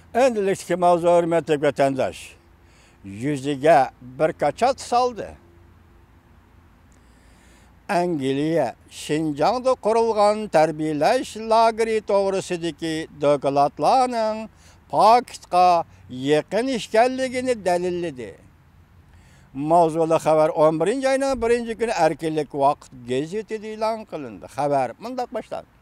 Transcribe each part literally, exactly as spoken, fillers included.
ئەمدىلىكتىكى ماۋزۇ، ھۆرمەتلىك ۋەتەنداش، يۈزىگە بىر كاچات سالدى. ئەنگلىيە شىنجاڭدا قۇرۇلغان تەربىيەلەش لاگېرى توغرىسىدىكى دوكلاتلارنىڭ پاكىتقا يېقىن ئىكەنلىكىنى دەلىللىدى. ماۋزۇلۇق خەۋەر ئون بىرىنچى ئاينىڭ بىرىنچى كۈنى ئەركىنلىك ۋاقىت گېزىتىدە ئېلان قىلىندى. خەۋەر مۇنداق باشلاندى.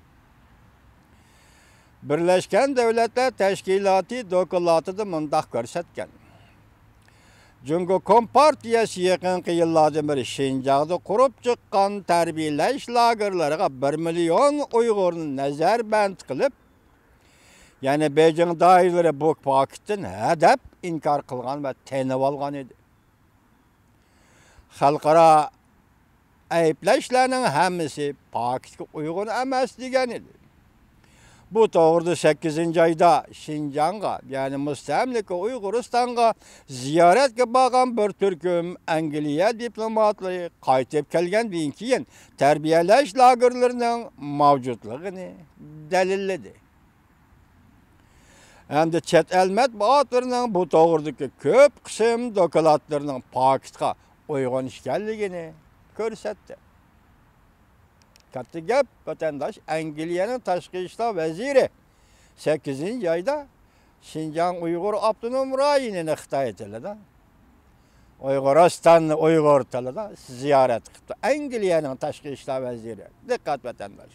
بىرلەشكەن دۆلەتلەر تەشكىلاتى دوكلاتىدا مۇنداق كۆرسەتكەن: جۇڭگو كومپارتىيەسى يېقىنقى يىللاردىن بېرى شىنجاڭدا قۇرۇپ چىققان تەربىيەلەش لاگېرلىرىغا بىر مىليون ئۇيغۇرنى نەزەربەند قىلىپ، يەنى بېيجىڭ دائىرىلىرى بۇ پاكىتتىن ھەدەپ ئىنكار قىلغان ۋە تېنىۋالغان ئىدى. خەلقئارا ئەيىبلەشلەرنىڭ ھەممىسى پاكىتقا ئۇيغۇن ئەمەس دېگەن ئىدى. بۇ توغرىدا سەككىزىنچى ئايدا شىنجاڭغا، يەنى مۇستەملىكە ئۇيغۇرىستانغا زىيارەتكە بارغان بىر تۈركۈم ئەنگلىيە دىپلوماتلىرى قايتىپ كەلگەندىن كېيىن تەربىيەلەش لاگېرلىرىنىڭ مەۋجۇتلۇقىنى دەلىللىدى. ھەمدە چەت ئەل مەتبۇئاتلىرىنىڭ بۇ توغرىدىكى كۆپ قىسىم دوكلاتلىرىنىڭ پاكىتقا ئۇيغۇن ئىكەنلىكىنى كۆرسەتتى. كاتتا گەپ، ۋەتەنداش، ئەنگلىيەنىڭ تاشقى ئىشلار ۋەزىرى سەككىزىنچى ئايدا شىنجاڭ ئۇيغۇر ئاپتونوم رايونىنى خىتاي تىلىدا، ئۇيغۇرىستاننى ئۇيغۇر تىلىدا زىيارەت قىپتۇ. ئەنگلىيەنىڭ تاشقى ئىشلار ۋەزىرى. دىققەت ۋەتەنداش.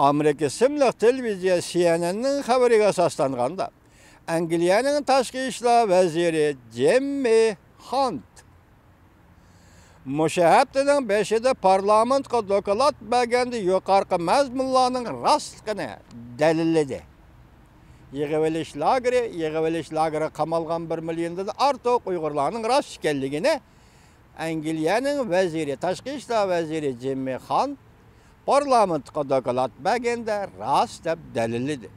ئامېرىكا ئىسىملىق تېلېۋىزىيە سى ئېن ئېن نىڭ خەۋىرىگە ئاساسلانغاندا، ئەنگلىيەنىڭ تاشقى ئىشلار ۋەزىرى جېممى خانت مۇشۇ ھەپتىنىڭ بېشىدا پارلامېنتقا دوكلات بەرگەندە يۇقىرىقى مەزمۇنلارنىڭ راستلىقىنى دەلىللىدى. يىغىۋېلىش لاگېرى، يىغىۋېلىش لاگېرىغا قامالغان بىر مىليوندىن ئارتۇق ئۇيغۇرلارنىڭ راست ئىكەنلىكىنى ئەنگلىيەنىڭ ۋەزىرى، تاشقى ئىشلار ۋەزىرى جېممى خانت پارلامېنتقا دوكلات بەرگەندە راست دەپ دەلىللىدى.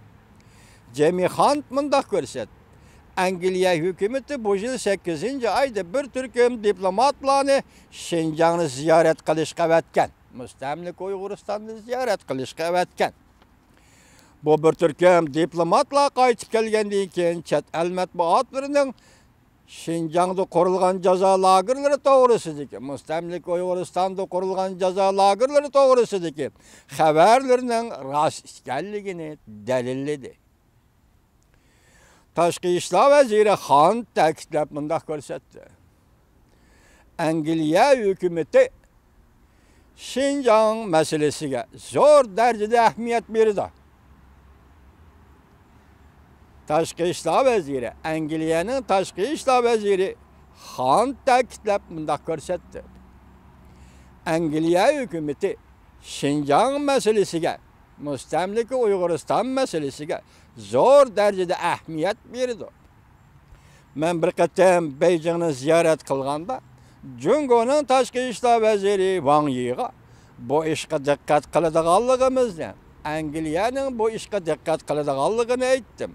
جېممى خانت مۇنداق كۆرسەتتى: ئەنگلىيە ھۆكۈمىتى بۇ يىل سەككىزىنچى ئايدا بىر تۈركۈم دىپلوماتلارنى شىنجاڭنى زىيارەت قىلىشقا ئەۋەتكەن، مۇستەملىكە ئۇيغۇرىستاننى زىيارەت قىلىشقا ئەۋەتكەن. بۇ بىر تۈركۈم دىپلوماتلار قايتىپ كەلگەندىن كېيىن چەت ئەل مەتبۇئاتلىرىنىڭ شىنجاڭدا قۇرۇلغان جازا لاگېرلىرى توغرىسىدىكى، مۇستەملىكە ئۇيغۇرىستاندا قۇرۇلغان جازا لاگېرلىرى توغرىسىدىكى خەۋەرلىرىنىڭ راست ئىكەنلىكىنى دەلىللىدى. تاشقى ئىشلار ۋەزىرى خانت تەكىتلەپ مۇنداق كۆرسەتتى: ئەنگلىيە ھۆكۈمىتى شىنجاڭ مەسىلىسىگە زور دەرىجىدە ئەھمىيەت بېرىدۇ. تاشقى ئىشلار ۋەزىرى، ئەنگلىيەنىڭ تاشقى ئىشلار ۋەزىرى خانت تەكىتلەپ مۇنداق كۆرسەتتى: ئەنگلىيە ھۆكۈمىتى شىنجاڭ مەسىلىسىگە، مۇستەملىكە ئۇيغۇرىستان مەسىلىسىگە زور دەرىجىدە ئەھمىيەت بېرىدۇ. مەن بىر قېتىم بېيجىڭنى زىيارەت قىلغاندا، جۇڭگونىڭ تاشقى ئىشلار ۋەزىرى ۋاڭ يىغا بۇ ئىشقا دىققەت قىلىدىغانلىقىمىزنى، ئەنگلىيەنىڭ بۇ ئىشقا دىققەت قىلىدىغانلىقىنى ئېيتتىم.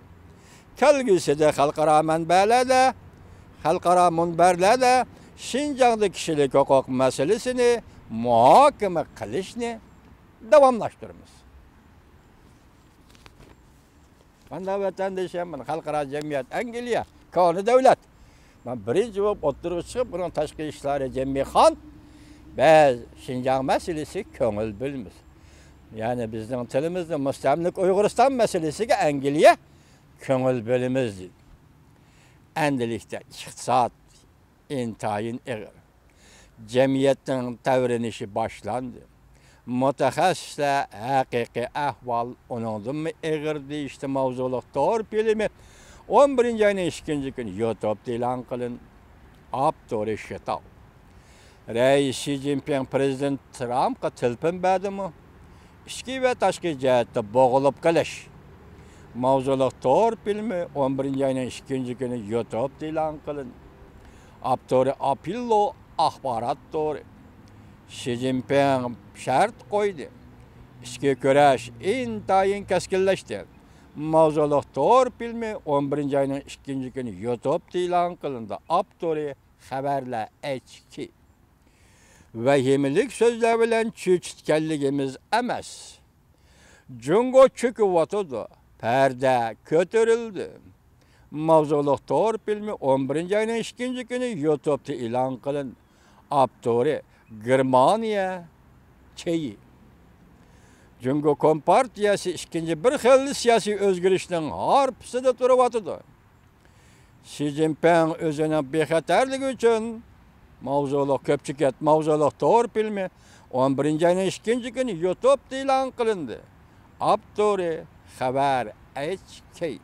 كەلگۈسىدە خەلقئارا مەنبەلەردە، خەلقئارا مۇنبەرلەردە شىنجاڭدا كىشىلىك ھوقۇق مەسىلىسىنى مۇھاكىمە قىلىشنى داۋاملاشتۇرىمىز. قانداق ۋەتەندىشىم، مانا خەلقئارا جەمئىيەت، ئەنگلىيە، كونا دۆلەت. مانا بىرىنچى بولۇپ ئوتتۇرىغا چىقىپ، بۇنىڭ تاشقى ئىشلارى جېممى خان، بىز شىنجاڭ مەسىلىسىگە كۆڭۈل بۆلىمىز. يەنى بىزنىڭ تىلىمىزدا مۇستەملىكە ئۇيغۇرىستان مەسىلىسىگە ئەنگلىيە كۆڭۈل بۆلىمىز دېدى. ئەمدىلىكتە ئىقتىساد ئىنتايىن ئېغىر. جەمئىيەتنىڭ تەۋرىنىشى باشلاندى. مۇتەخەسسىسلەر ھەقىقىي ئەھۋال ئۇنىڭدىنمۇ ئېغىر دېيىشتە ماۋزۇلۇق تور فىلىمى ئون بىرىنچى ئاينىڭ ئىككىنچى كۈنى يۇتۇبتا ئېلان قىلىندى. ئاپتورى شىتاۋ. رەئىس شى جىنپىڭ پىرېزىدېنت ترامپقا تېلېفون بەردىمۇ؟ ئىچكى ۋە تاشقى جەھەتتە بوغۇلۇپ قېلىش ماۋزۇلۇق تور فىلىمى ئون بىرىنچى ئاينىڭ ئىككىنچى كۈنى يۇتۇبتا ئېلان قىلىندى. ئاپتورى ئاپىللو ئاخبارات تورى. شى جىنپىڭ شەرت قويدى. ئىچكى كۈرەش ئىنتايىن كەسكىنلەشتى. ماۋزۇلۇق تور فىلىمى ئون بىرىنچى ئاينىڭ ئىككىنچى كۈنى يۇتۇبتا ئېلان قىلىندى. ئاپتورى خەۋەرلەر ئەچكى. ۋەھىمىلىك سۆزلەر بىلەن چۆچۈتكەنلىكىمىز ئەمەس. جۇڭگو چۆكۈۋاتىدۇ. پەردە كۆتۈرۈلدى. ماۋزۇلۇق تور فىلىمى ئون بىرىنچى ئاينىڭ ئىككىنچى كۈنى يۇتۇبتا ئېلان قىلىندى. ئاپتورى گېرمانىيە چېيى. جۇڭگو كومپارتىيەسى ئىككىنچى بىر خىل سىياسىي ئۆزگىرىشنىڭ ھارپىسىدا تۇرۇۋاتىدۇ. شى جىنپىڭ ئۆزىنىڭ بىخەتەرلىكى ئۈچۈن ماۋزۇلۇق كۆپچىكەت ماۋزۇلۇق تور فىلىمى ئون بىرىنچى ئاينىڭ ئىككىنچى كۈنى يۇتۇبتا ئېلان قىلىندى. ئاپتورى خەۋەر ئەيچ كېي.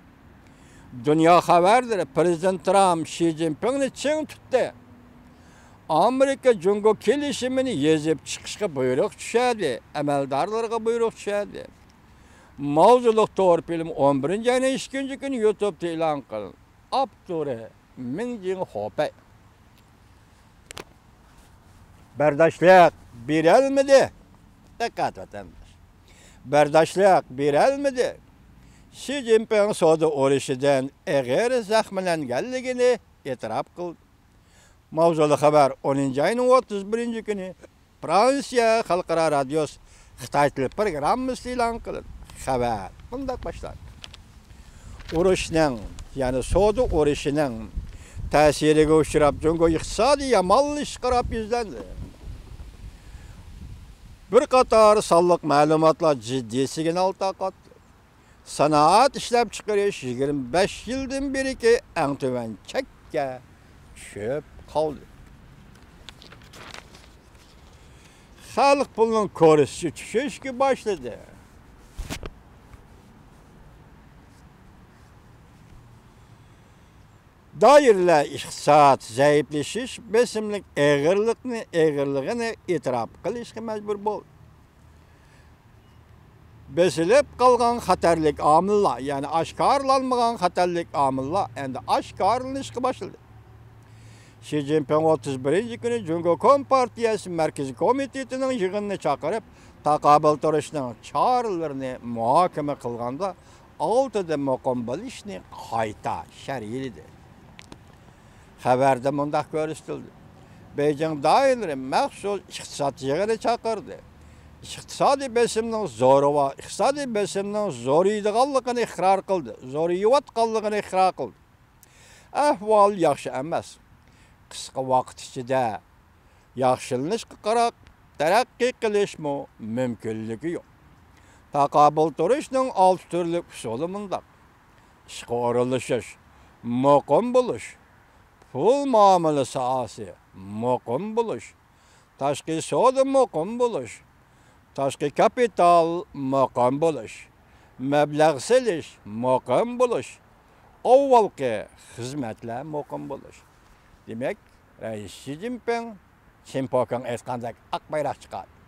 دۇنيا خەۋەرلىرى پىرېزىدېنت ترامپ شى جىنپىڭنى چىڭ تۇتتى. ئامېرىكا جۇڭگو كېلىشىمىنى يېزىپ چىقىشقا بۇيرۇق چۈشەردى، ئەمەلدارلىرىغا بۇيرۇق چۈشەردى. ماۋزۇلۇق تور فىلىمى ئون بىرىنچى ئاينىڭ ئىككىنچى كۈنى يۇتۇبتا ئېلان قىلىندى. ئاپتورى مىڭ جىڭ خوپەي. بەرداشلىق بېرەلمىدى. دىققەت ۋەتەنداش. بەرداشلىق بېرەلمىدى. شى جىنپىڭ سودا ئۇرۇشىدىن ئېغىر زەخىملەنگەنلىكىنى ئېتىراپ قىلدى. ماۋزۇلۇق خەۋەر ئونىنچى ئاينىڭ ئوتتۇز بىرىنچى كۈنى فرانسىيە خەلقئارا رادىيوسى خىتاي تىلى پروگراممىسىدا ئېلان قىلىندى. خەۋەر مۇنداق باشلاندى. ئۇرۇشنىڭ، يەنى سودا ئۇرۇشىنىڭ تەسىرىگە ئۇچراپ، جۇڭگو ئىقتىسادى يامانلىشىشقا قاراپ يۈزلەندى. بىر قاتار سانلىق مەلۇماتلار جىددىي سىگنال تارقاتتى. سانائەت ئىشلەپچىقىرىش يىگىرمە بەش يىلدىن بېرىكى ئەڭ تۆۋەن چەككە چۈشۈپ قالدى. خەلق پۇلىنىڭ كۇرسى چۈشۈشكە باشلىدى. دائىرىلەر ئىقتىساد زەئىپلىشىش بېسىملىق ئېغىرلىقنى، ئېغىرلىقىنى ئېتىراپ قىلىشقا مەجبۇر بولدى. بېسىلىپ قالغان خەتەرلىك ئامىللار، يەنى ئاشكارىلانمىغان خەتەرلىك ئامىللار ئەمدى ئاشكارىلىنىشقا باشلىدى. شى جىنپىڭ ئوتتۇز بىرىنچى كۈنى جۇڭگو كومپارتىيەسى مەركىزىي كومىتېتىنىڭ يىغىنىنى چاقىرىپ، تاقابىل تۇرۇشنىڭ چارىلىرىنى مۇھاكىمە قىلغاندا، ئالتىدىن مۇقىم بولۇشنى قايتا شەرھلىدى. خەۋەردە مۇنداق كۆرسىتىلدى: بېيجىڭ دائىرىلىرى مەخسۇس ئىقتىساد يىغىنى چاقىردى. ئىقتىسادىي بېسىمنىڭ زورىغا، ئىقتىسادىي بېسىمنىڭ زورىيىدىغانلىقىنى ئىقرار قىلدى، زورىيىۋاتقانلىقىنى ئىقرار قىلدى. ئەھۋال ياخشى ئەمەس. قىسقا ۋاقىت ئىچىدە ياخشىلىنىشقا قاراپ، تەرەققىي قىلىشمۇ مۇمكىنلىكى يوق. تاقابىل تۇرۇشنىڭ ئالتە تۈرلۈك ئۇسۇلى مۇنداق: ئىشقا ئورۇنلىشىش، مۇقىم بولۇش، پۇل مۇئامىلە ساھەسى مۇقىم بولۇش، تاشقى سودا مۇقىم بولۇش، تاشقى كاپىتال مۇقىم بولۇش، مەبلەغ سېلىش مۇقىم بولۇش، ئاۋۋالقى خىزمەتلەر مۇقىم بولۇش. دېمەك، رەئىس شى جىنپىڭ، چىن پوكىڭ ئېيتقاندەك ئاق بايراق چىقاردى.